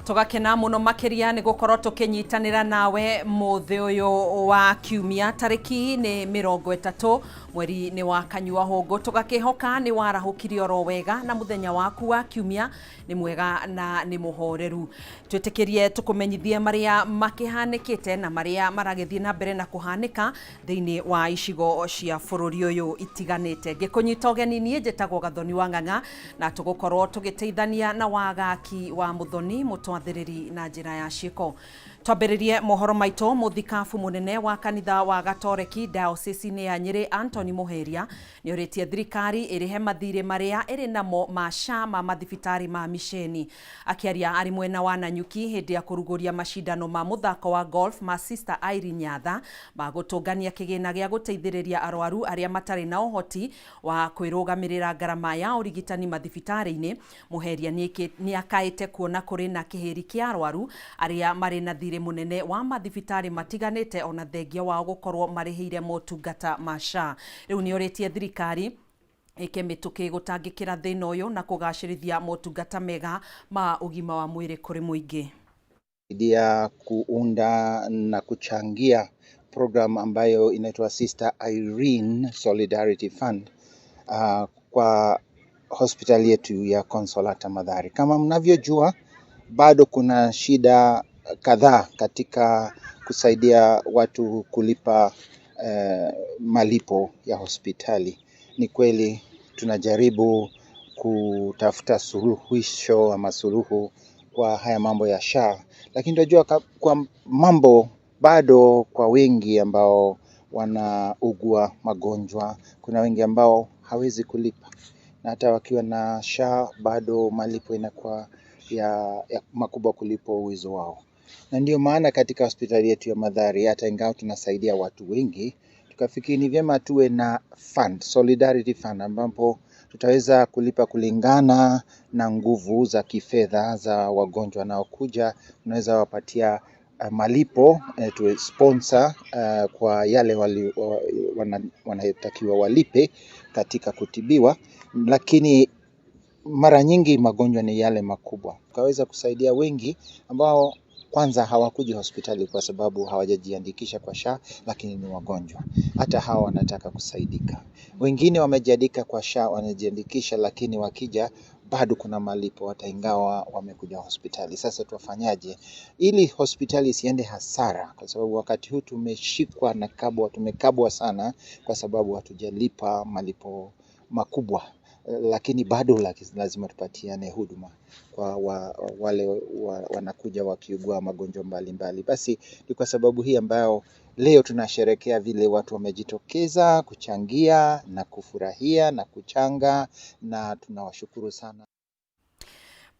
Tugakena muno makiria ni gukorwo tukinyitanira nawe muthi uyu wa kiumia tariki ni 30 mweri ni wa kanyua hongo. Tugakihoka ni warahukire oro wega na muthenya waku wa kiumia ni mwega na ni muhoreru. Twitikirie tukumenyithie maria makihanikite na maria maragithie na mbere na kuhanika thiini wa icigo cia bururi uyu itiganite. Ngikunyita ugeni nie njitagwo Gathoni wa Ng'ang'a na tugukorwo tugiteithania na wagaki wa Muthoni mutwathiriri na njira ya ciiko. Twambĩrĩrie mohoro maitũ. Mũthikabu mũnene wa kanitha wa Gatoreki diocese-inĩ ya Nyĩrĩ Anthony Muheria nĩorĩtie thirikari ĩrĩhe mathirĩ marĩa ĩrĩ namo ma SHA ma mathibitarĩ ma miceni. Akĩaria arĩ mwena wa Nanyuki hĩndĩ ya kũrugũria macindano ma mũthako wa golf ma Sister Irene Nyatha ma gũtũngania kĩgĩna gĩa gũteithĩrĩria arwaru arĩa matarĩ na ũhoti wa kwĩrũgamĩrĩra ngarama ya ũrigitani mathibitarĩ-inĩ. Muheria nĩakaĩte kuona kũrĩ na kĩhĩri kĩa arwaru arĩa marĩ na thirĩ munene wa mathibitarĩ matiganĩte ona thengia wao gũkorwo marĩhĩire motungata ma SHA. Rĩu nĩorĩtie thirikari ĩke mĩtũkĩ gũtangĩkĩra thĩna ũyũ na kũgacĩrithia motungata mega ma ũgima wa mwĩrĩ kũrĩ mũingĩ. Ya kuunda na kuchangia program ambayo inaitwa Sister Irene Solidarity Fund kwa hospitali yetu ya Consolata Mathari. Kama mnavyojua, bado kuna shida kadhaa katika kusaidia watu kulipa malipo ya hospitali. Ni kweli tunajaribu kutafuta suluhisho ama suluhu kwa haya mambo ya SHA, lakini tunajua kwa mambo bado kwa wengi ambao wanaugua magonjwa, kuna wengi ambao hawezi kulipa, na hata wakiwa na SHA bado malipo inakuwa ya makubwa kulipo uwezo wao. Na ndio maana katika hospitali yetu ya Mathari, hata ingawa tunasaidia watu wengi, tukafikiri ni vyema tuwe na fund, solidarity fund, ambapo tutaweza kulipa kulingana na nguvu za kifedha za wagonjwa wanaokuja. Tunaweza wapatia malipo, tuwe sponsor kwa yale wanayotakiwa walipe katika kutibiwa, lakini mara nyingi magonjwa ni yale makubwa. Tukaweza kusaidia wengi ambao kwanza hawakuji hospitali kwa sababu hawajajiandikisha kwa SHA, lakini ni wagonjwa. Hata hawa wanataka kusaidika. Wengine wamejiandika kwa SHA, wanajiandikisha, lakini wakija bado kuna malipo hata ingawa wamekuja hospitali. Sasa tuwafanyaje ili hospitali isiende hasara? Kwa sababu wakati huu tumeshikwa na kabwa, tumekabwa sana kwa sababu hatujalipa malipo makubwa, lakini bado lazima tupatiane huduma kwa wale wanakuja wakiugua magonjwa mbalimbali. Basi ni kwa sababu hii ambayo leo tunasherekea vile watu wamejitokeza kuchangia na kufurahia na kuchanga, na tunawashukuru sana.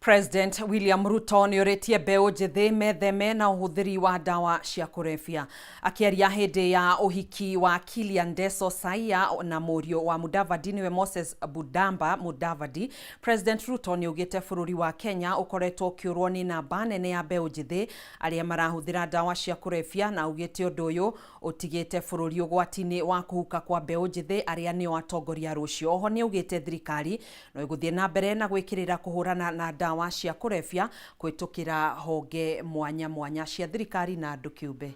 President William Ruto nĩorĩtie mbeũ njĩthĩ metheme na ũhũthĩri wa ndawa cia kũrebia. Akĩaria hĩndĩ ya ũhiki wa Kilian Deso Saia na mũriũ wa Mudavadi nĩwe Moses Budamba Mudavadi, President Ruto nĩaugĩte bũrũri wa Kenya ũkoretwo ũkĩũrwo nĩ namba nene ya mbeũ njĩthĩ arĩa marahũthĩra ndawa cia kũrebia, na augĩte ũndũ ũyũ ũtigĩte bũrũri ũgwati-inĩ wa kũhuka kwa mbeũ njĩthĩ arĩa nĩo atongoria rũciũ. Oho nĩaugĩte thirikari no ĩgũthiĩ na mbere na gwĩkĩrĩra kũhũrana na ndawa cia kũrebia kũhĩtũkĩra honge mwanya mwanya cia thirikari na andũ kĩũmbe.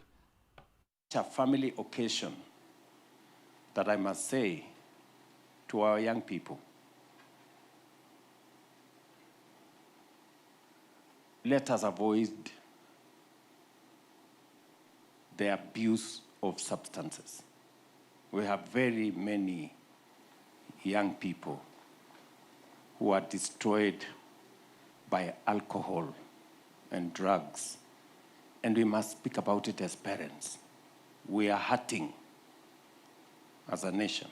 A family occasion that I must say to our young people, let us avoid the abuse of substances. We have very many young people who are destroyed by alcohol and drugs, and we must speak about it as parents. We are hurting as a nation.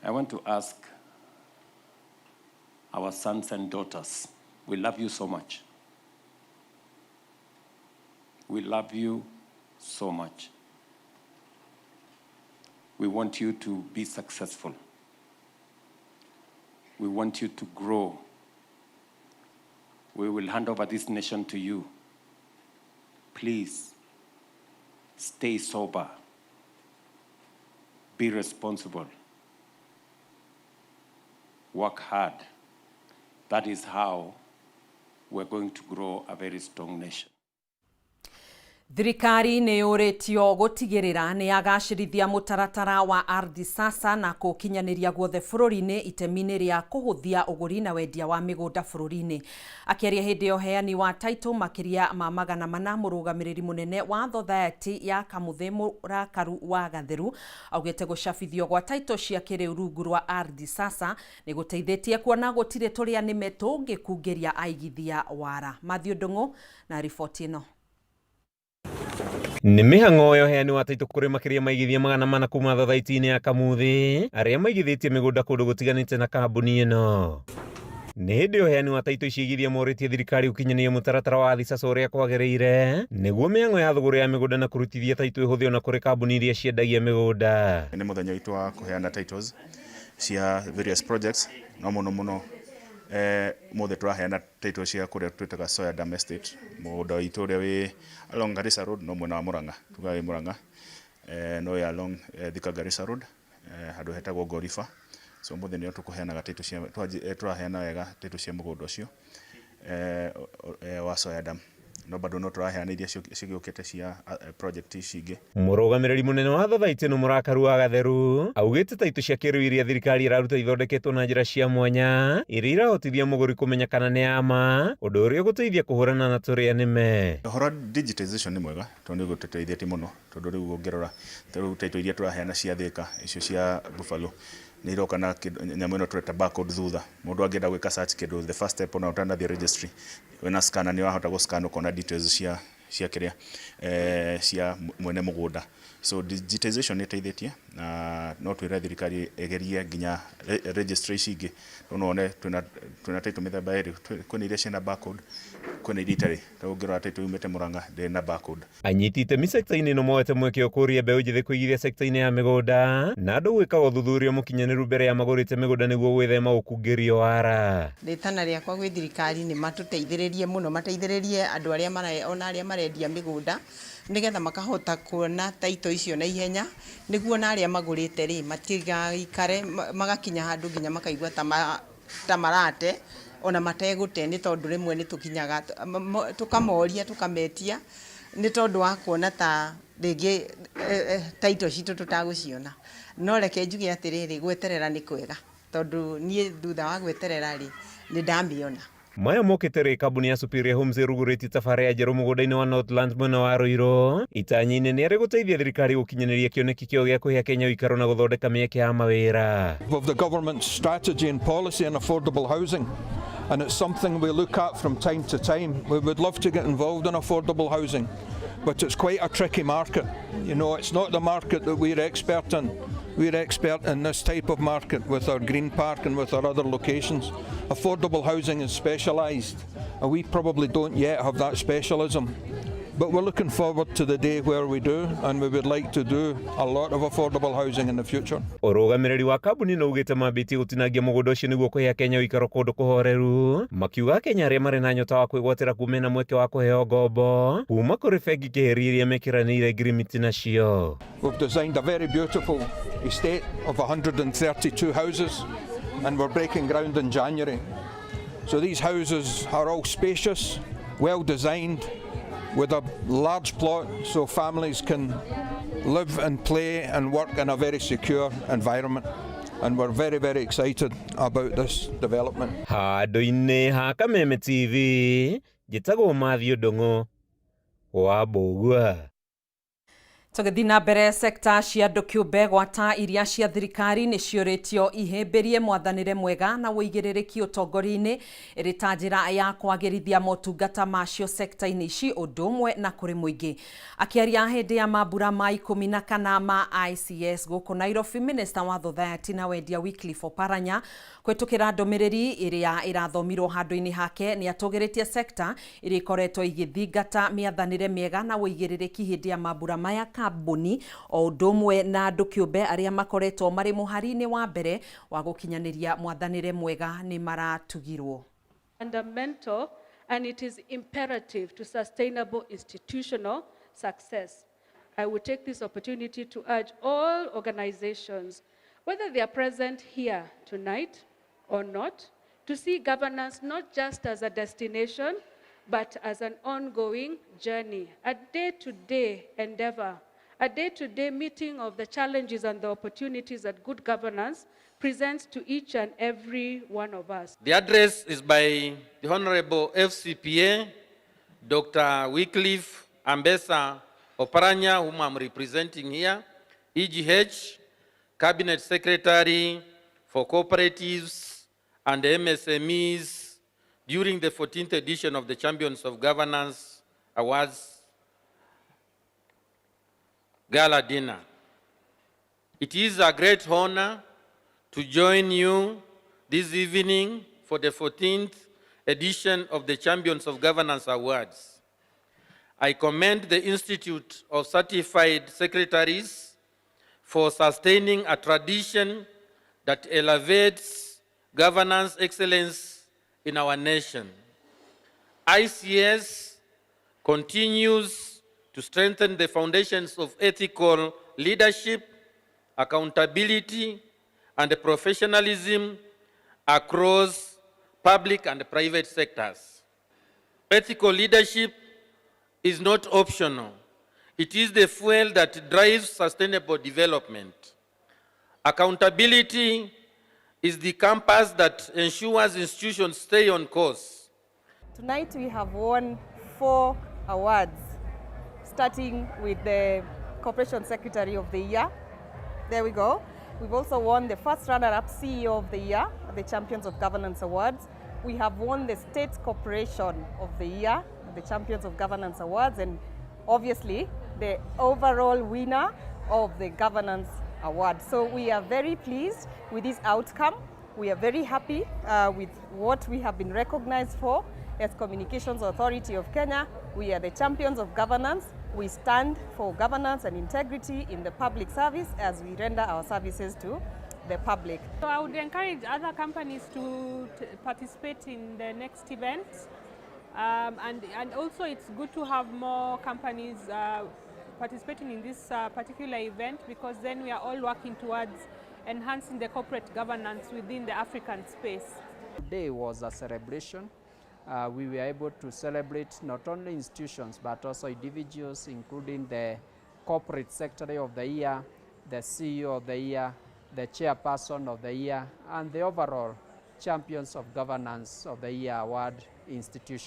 I want to ask our sons and daughters, we love you so much. We love you so much. We want you to be successful. We want you to grow. We will hand over this nation to you. Please stay sober. Be responsible. Work hard. That is how we're going to grow a very strong nation. Thirikari nĩ yũrĩtio gũtigĩrĩra nĩ yagacĩrithia mũtaratara wa Ardhi Sasa na kũũkinyanĩria guothe bũrũri-inĩ itemi-inĩ rĩa kũhũthia ũgũri na wendia wa mĩgũnda bũrũri-inĩ. Akĩaria hĩndĩ ya ũheani wa title makĩria ma 400, mũrũgamĩrĩri mũnene wa Thothaĩtĩ ya Kamũthĩ Mũrakaru wa Gatheru augĩte gũcabithio gwa title cia kĩrĩu rungu rwa Ardhi Sasa nĩ gũteithĩtie kuona gũtirĩ tũrĩa nĩme tũngĩkungĩria aigithia wara. Matthew Ndung'u na riboti ĩno. Nĩ mĩhang'o ya ũheani wa taitũ kũrĩ makĩria maigithia 400 kuma thothaiti-inĩ ya Kamuthi arĩa maigithĩtie mĩgũnda kũndũ gũtiganĩte na kambuni ĩno. Nĩ hĩndĩ ũheani wa taitũ ici igithia morĩtie thirikari gũkinyanĩria mũtaratara wa Ardhi Sasa ũrĩa kwagĩrĩire nĩguo mĩhang'o ya thũgũrĩ ya mĩgũnda na kũrutithia taitũ ĩhũthio na kũrĩ kambuni iria ciendagia mĩgũnda. Nĩ mũthenya witũ wa kũheana titles cia various projects, no mũno mũno mothe tũraheana title cia kũrĩa twĩtaga Soya Dam Estate, mũgũnda witũ ũrĩa wĩ along Garissa Road no mwena wa Murang'a, tugaga wĩ Murang'a, no wĩ along Thika Garissa Road, handũ hetagwo Gorifa. So mũthĩ nĩo tũkũheanaga title cia tũraheana wega title cia mũgũnda ũcio wa Soya Dam. No bado no tũraheana iria cigĩũkĩte cia project ici ingĩ. Mũrũgamĩrĩri mũnene wa thothaitĩ ĩno Mũrakaru wa Gatheru augĩte taitũ cia kĩrĩu iria thirikari ĩraruta ithondeketwo na njĩra cia mwanya iria irahotithia mũgũri kũmenya kana nĩ ya ma, ũndũ ũrĩa ũgũteithia kũhũrana na tũrĩa nĩme. Ũhoro digitization nĩ mwega tondũ nĩ ũgũtũteithĩtie mũno, tondũ rĩu ũngĩrora rĩu title iria tũraheana cia Thika icio cia Buffalo nĩ iroka na nyamũ ĩno tũreta barcode thutha. Mũndũ angĩenda gwĩka search kĩndũ, the first step ona ũtanathiĩ registry wĩna scanner nĩ wahota gũ scan ũkona details cia kĩrĩa cia mwene mũgũnda. So digitization nĩ ĩteithĩtie na no twĩre thirikari ĩgerie nginya registry ici ingĩ. No wone twĩna title mĩthemba ĩrĩ, kwĩna iria ciĩna barcode, kwĩna iria itarĩ. Ta ũngĩrora title yumĩte Murang'a ndĩrĩ na barcode. Anyiti itemi sekta-inĩ ĩno moete mweke ũkũria mbeũ njĩthĩ kũigithia sekta-inĩ ya mĩgũnda na andũ gwĩkaga ũthuthuria mũkinyanĩru mbere ya magũrĩte mĩgũnda nĩguo gwĩthema gũkungĩrio wara. Rĩtana rĩakwa gwĩ thirikari nĩ matũteithĩrĩrie mũno, mateithĩrĩrie andũ arĩa ona arĩa marendia mĩgũnda nĩgetha makahota kuona taito icio na ihenya, nĩguo na arĩa magũrĩte rĩ matigaikare magakinya handũ nginya makaigua ta marate ona mategũte, nĩ tondũ rĩmwe nĩ tũkinyaga tũkamoria tũkametia nĩ tondũ wa kuona ta rĩngĩ taito citũ tũtagũciona. No reke njuge atĩrĩrĩ, gweterera nĩ kwega tondũ niĩ thutha wa gweterera rĩ nĩ ndamĩona. Maya mokĩte rĩ kambuni ya Superior Homes ĩrugũrĩtie tabarĩra njerũ mũgũnda-inĩ wa Northlands mwena wa Ruiru. Itanya-inĩ nĩ arĩ gũteithia thirikari gũkinyanĩria kĩoneki kĩo gĩa kũhe Kenya ũikaro na gũthondeka mĩeke ya mawĩra. Of the government's strategy and policy on affordable housing, and it's something we look at from time to time. We would love to get involved in affordable housing, but it's quite a tricky market. You know, it's not the market that we're expert in. We're expert in this type of market with our Green Park and with our other locations. Affordable housing is specialised, and we probably don't yet have that specialism. But we're looking forward to the day where we do, and we would like to do a lot of affordable housing in the future. Ũrũgamĩrĩri wa kambuni nĩ ugĩte mambĩtie gũtinangia mũgũnda ũcio nĩguo kũhe Kenya ũikaro kũndũ kũhoreru, makiuga Kenya arĩa marĩ na nyota wa kwĩgwatĩra kuuma na mweke wa kũheo ngombo kuma kũrĩ bengi kĩhĩri iria mekĩranĩire ngirimiti nacio. We've designed a very beautiful estate of 132 houses, and we're breaking ground in January. So these houses are all spacious, well designed, with a large plot so families can live and play and work in a very secure environment. And we're very, very excited about this development. Handũ-inĩ ha Kameme TV, njĩtagwo Matthew Ndung'u wa Mbũgua. Tũgĩthiĩ na mbere, sekta cia andũ kĩũmbe gwata iria cia thirikari nĩ ciũrĩtio ihĩmbĩrie mwathanĩre mwega na ũigĩrĩrĩki ũtongoria-inĩ ĩrĩ ta njĩra ya kwagĩrithia motungata macio sekta-inĩ ici ũndũ ũmwe na kũrĩ mũingĩ. Akĩaria hĩndĩ ya mambura ma 14 ma ICS gũkũ Nairobi, Minister wa Thothaĩtĩ na Wendia Wycliffe Oparanya kũhĩtũkĩra ndũmĩrĩri ĩrĩa ĩrathomirwo handũ-inĩ hake nĩ atũgĩrĩtie sekta iria ikoretwo igĩthingata mĩathanĩre mĩega na ũigĩrĩrĩki hĩndĩ ya mambura maya kambuni o ũndũ ũmwe na andũ kĩũmbe arĩa makoretwo marĩ mũhari-inĩ wa mbere wa gũkinyanĩria mwathanĩre mwega nĩ maratugirwo. Fundamental, and it is imperative to sustainable institutional success. I will take this opportunity to urge all organizations, whether they are present here tonight or not, to see governance not just as a destination, but as an ongoing journey, a day-to-day endeavor, a day-to-day meeting of the challenges and the opportunities that good governance presents to each and every one of us. The address is by the Honorable FCPA, Dr. Wycliffe Ambesa Oparanya, whom I'm representing here, EGH, Cabinet Secretary for Cooperatives and MSMEs during the 14th edition of the Champions of Governance Awards Gala Dinner. It is a great honor to join you this evening for the 14th edition of the Champions of Governance Awards. I commend the Institute of Certified Secretaries for sustaining a tradition that elevates governance excellence in our nation. ICS continues to strengthen the foundations of ethical leadership, accountability, and professionalism across public and private sectors. Ethical leadership is not optional. It is the fuel that drives sustainable development. Accountability is the compass that ensures institutions stay on course. Tonight we have won 4 awards, starting with the Corporation Secretary of the Year. There we go. We've also won the first runner-up CEO of the Year at the Champions of Governance Awards. We have won the State Corporation of the Year at the Champions of Governance Awards, and obviously the overall winner of the Governance Award. So we are very pleased with this outcome. We are very happy with what we have been recognized for as Communications Authority of Kenya. We are the champions of governance. We stand for governance and integrity in the public service as we render our services to the public. So I would encourage other companies to participate in the next event. And also it's good to have more companies participating in this particular event, because then we are all working towards enhancing the corporate governance within the African space. Today was a celebration. We were able to celebrate not only institutions but also individuals, including the Corporate Secretary of the Year, the CEO of the Year, the Chairperson of the Year, and the overall Champions of Governance of the Year Award institution.